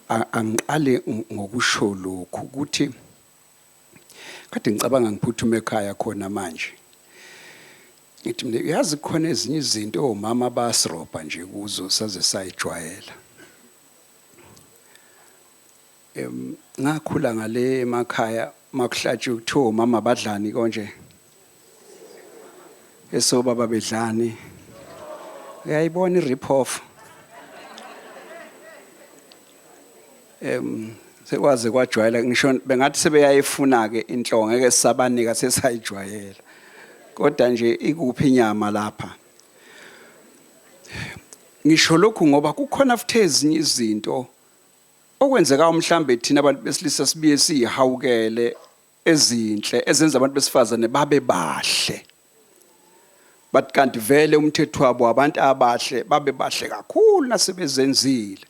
Angiqale ngokusho lokhu ukuthi kade ngicabanga ngiphuthuma ekhaya khona manje. Ngithi mina uyazi khona ezinye izinto omama bayasirobha nje kuzo saze sayijwayela. Ngakhula ngale emakhaya makuhlatshiwe kuthiwa omama badlani konje. Esobaba bedlani. Uyayibona i-rip off. Sekwaze kwajwayela ngisho bengathi sebeyayifuna ke inhlongo ngeke sisabanika sesayijwayela. Kodwa nje ikuphi inyama lapha? Ngisho lokhu ngoba kukhona futhi ezinye izinto okwenzekayo mhlambe thina abantu besilisa sibuye siyihawukele ezinhle ezenza abantu besifazane babe bahle. But kanti vele umthetho wabo abantu abahle babe bahle kakhulu nasebezenzile.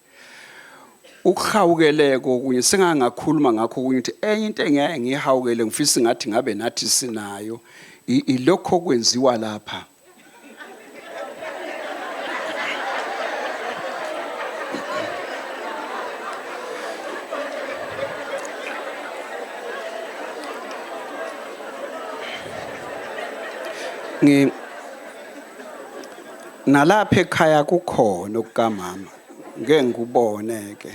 Ukuhawukeleko kunye sengangakhuluma ngakho kunye ukuthi enye into engiyaye ngiyihawukele ngifisa ngathi ngabe nathi sinayo ilokho okwenziwa lapha. Ngi nalapha ekhaya kukhona okukamama ngeke ngikubone ke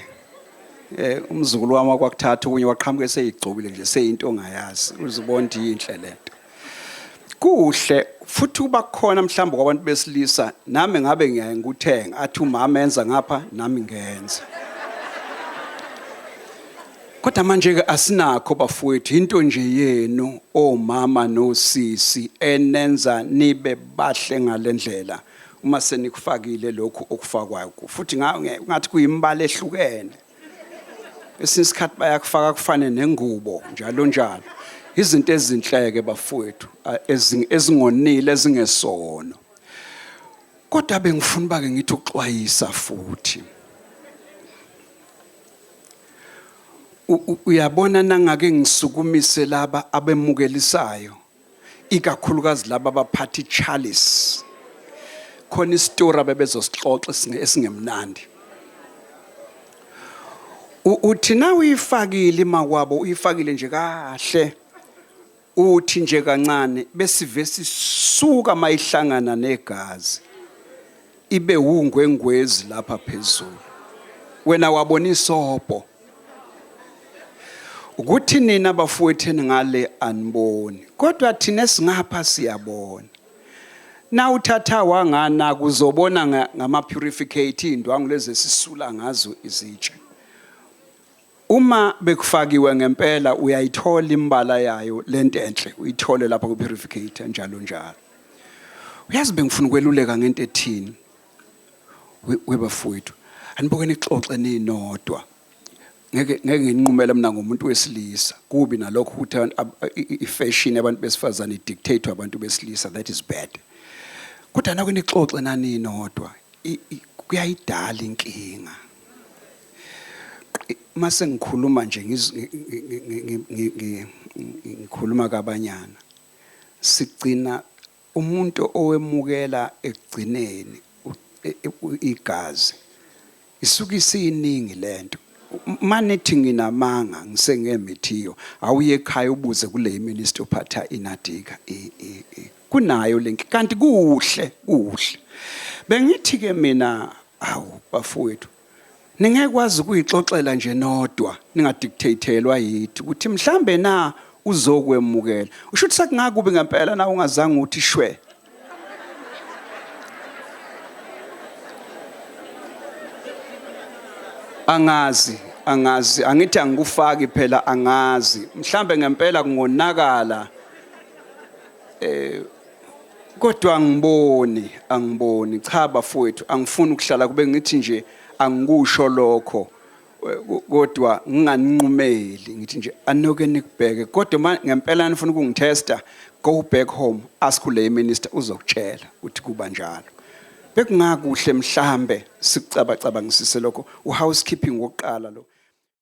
umzukulu wami kwakuthatha okunye waqhamuka eseyigcobile nje seyinto ongayazi uzibona ukuthi yinhle lento. Kuhle futhi uba khona mhlawumbe kwabantu besilisa nami ngabe ngiyaye ngikuthenga athi umama enza ngapha nami ngenza. Kodwa manje ke asinakho bafowethu into nje yenu omama nosisi enenza nibe bahle ngalendlela uma senikufakile lokhu okufakwayo futhi ngathi kuyimbala ehlukene. Esinye isikhathi bayakufaka kufane nengubo njalo njalo. Izinto ezinhleke bafowethu ezingonile ezingesono. Kodwa bengifuna uba ke ngithi uxwayisa futhi. Uyabona nangake ngisukumise laba abemukelisayo ikakhulukazi laba abaphatha ichalice. Khona isitori abebezosixoxa esingemnandi. Uthi na uyifakile imakwabo uyifakile nje kahle. Uthi nje kancane besive sisuka mayihlangana negazi ibe wungwengwezi lapha phezulu. Wena wabona isobho. Ukuthi nina bafowethu ngale aniboni kodwa thina esingapha siyabona. Na uthatha wangana kuzobona ngama purificate indwangu lezi esisula ngazo izitsha. Uma bekufakiwe ngempela uyayithola imbala yayo lento enhle uyithole lapha ku purificator njalo njalo. Uyazi bengifuna ukweluleka ngento ethini webafowethu. Anibuke nixoxe ninodwa. Ngeke ngeke nginqumele mina ngomuntu wesilisa. Kubi nalokho ukuthi i-fashion yabantu besifazane idictate abantu besilisa, that is bad. Kodwa nake nixoxe naninodwa kuyayidala inkinga. Mase ngikhuluma nje ngikhuluma kabanyana sigcina umuntu owemukela ekugcineni igazi isuke isiyiningi lento. Manithi nginamanga ngisengemithiyo awuye ekhaya ubuze kule minister ophatha inadika kunayo lenki kanti kuhle kuhle. Bengithi ke mina awu bafowethu ningeke kwazi ukuyixoxela nje nodwa ningadictatelwa yithi ukuthi mhlambe na uzokwemukela. Usho ukuthi sekungakubi ngempela na ungazange uthi shwe. Angazi, angazi, angithi angikufaki phela angazi. Mhlambe ngempela kungonakala. Kodwa angiboni, angiboni. Cha bafowethu, angifuni ukuhlala kube ngithi nje angikusho lokho. Kodwa nginganinqumeli ngithi nje anoke nikubheke. Kodwa uma ngempela nifuna ukungitesta, go back home, ask ule minister uzokutshela ukuthi kuba njalo. Bekungakuhle mhlambe sikucabacabangisise lokho. U-housekeeping wokuqala lo.